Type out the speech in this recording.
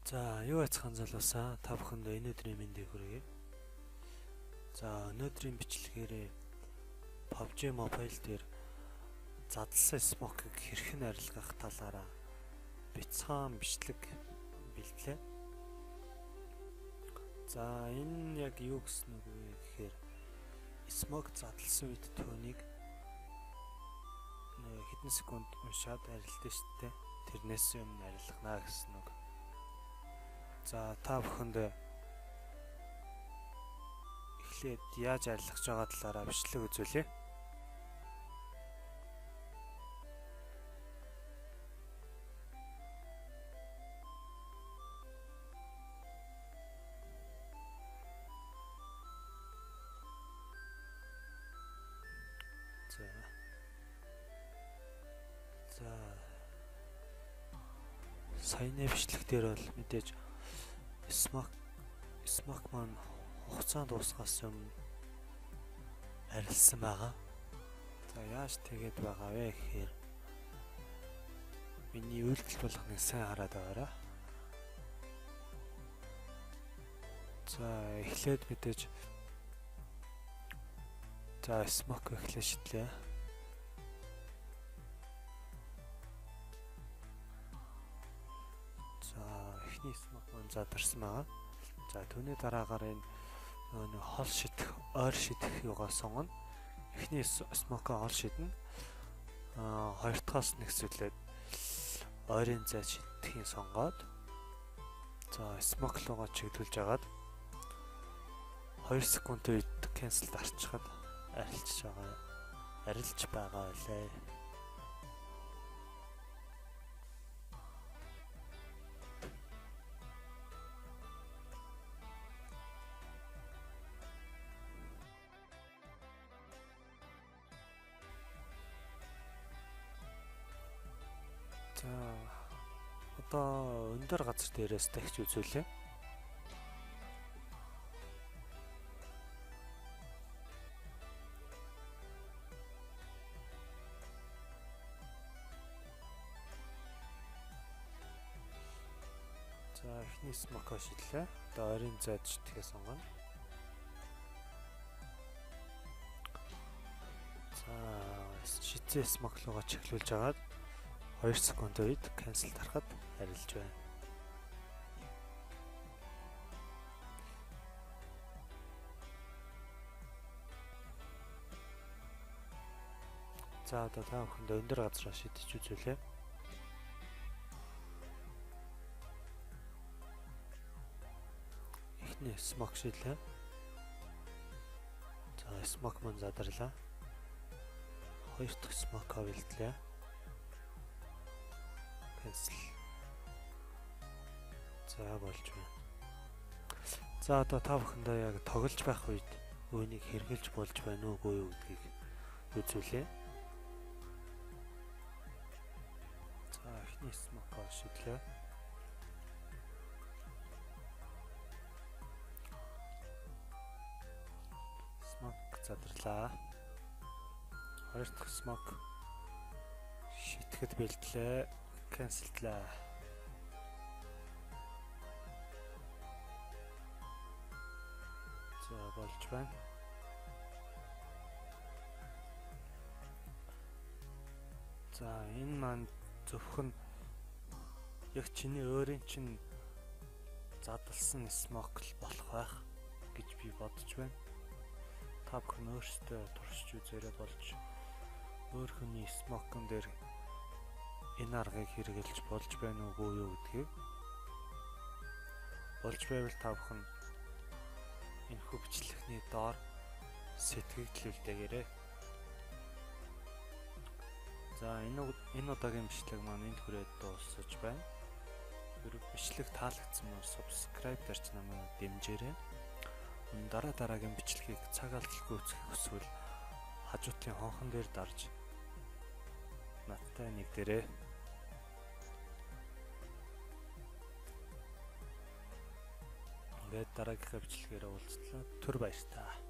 За, юу яцхан залуусаа, та бүхэнд энэ өдрийн мэндийг хүргэе. За, өнөөдрийн бичлэгээрээ PUBG Mobile дээр задлсан smoke-ыг хэрхэн арилгах талаараа бяцхан бичлэг бэлтлээ. За, энэ яг юу гэсэн үг вэ гэхээр smoke задлсан үед түүнийг хэдэн секунд уншаад арилдаа шүү дээ. Тэрнээс өмнө арилгана гэсэн үг. За, та бүхэнд эхлээд яаж арилгах байгаа талаараа бичлэг үзүүлье. За, саяны бичлэг дээр бол мэдээж smoke маань хугацаанд дуусгаас өмнө арилсан байгаа. За, яаж тэгээд байгаа вэ гэхээр миний үйлдэл болгоныг сайн хараад байгаарай. За, эхлээд мэдээж за smoke эхлээ шидлээ. За, эхний smoke маань задарсан байгаа. За, түүний дараагаар энэ нэг хол шидэх, ойр шидэх юугаа сонгоно. Эхний smoke-оо хол шиднэ. Хоёр дахьаас нэгсүүлээд ойрын зай шидэхийг сонгоод за smoke руугаа чиглүүлж агаад 2 секундын үед cancel дарчихад арилж байгаа байлаа. За, одоо өндөр газар дээрээс дахиж үзүүлье. За, эхний smoke шидлээ. Одоо ойрын зайд шидэхээ сонгоно. За, шидсэн smoke руугаа чиглүүлж агаад 2 секунд үед cancel дарахад арилж байна. За, одоо та бүхэнд өндөр газраа шидэж үзүүлье. Эхний smoke шидлээ. За, smoke маань задарлаа. Хоёр дахь smoke бэлтлээ. Cancel. За, болж байна. За, одоо та бүхэндээ яг тоглож байх үед үүнийг хэрэгжилж болж байна уугүй юу гэдгийг үзүүлье. За, эхний smoke шидлээ. Smoke задарлаа. Хоёр дахь smoke шидэхэд бэлтлээ. Cancel-длаа. За, болж байна. За, энэ маань зөвхөн яг чиний өөрийн чинь задлсан smoke л болох байх гэж би бодож байна. Та бүхэн өөрсдөө туршиж үзээрэй, болж өөр хүний smoke-н дээр энэ аргыг хэрэглэж болж байна уугүй юу гэдгийг болж байвал та бүхэн энэхүү бичлэгний доор сэтгэгдэл үлдээгээрэй. За, энэ удаагийн бичлэг маань энд хүрээд дуусаж байна. Хэрэг бичлэг таалагдсан бол subscribe дарж намайг дэмжээрэй. Мөн дараа дараагийн бичлэгийг цаг алдалгүй үзэхийг хүсвэл хажуутын хонхон дээр дарж надтай нэгдээрэй. Ингээд дараагийнхаа бичлэгээр уулзлаа. Түр баяртай.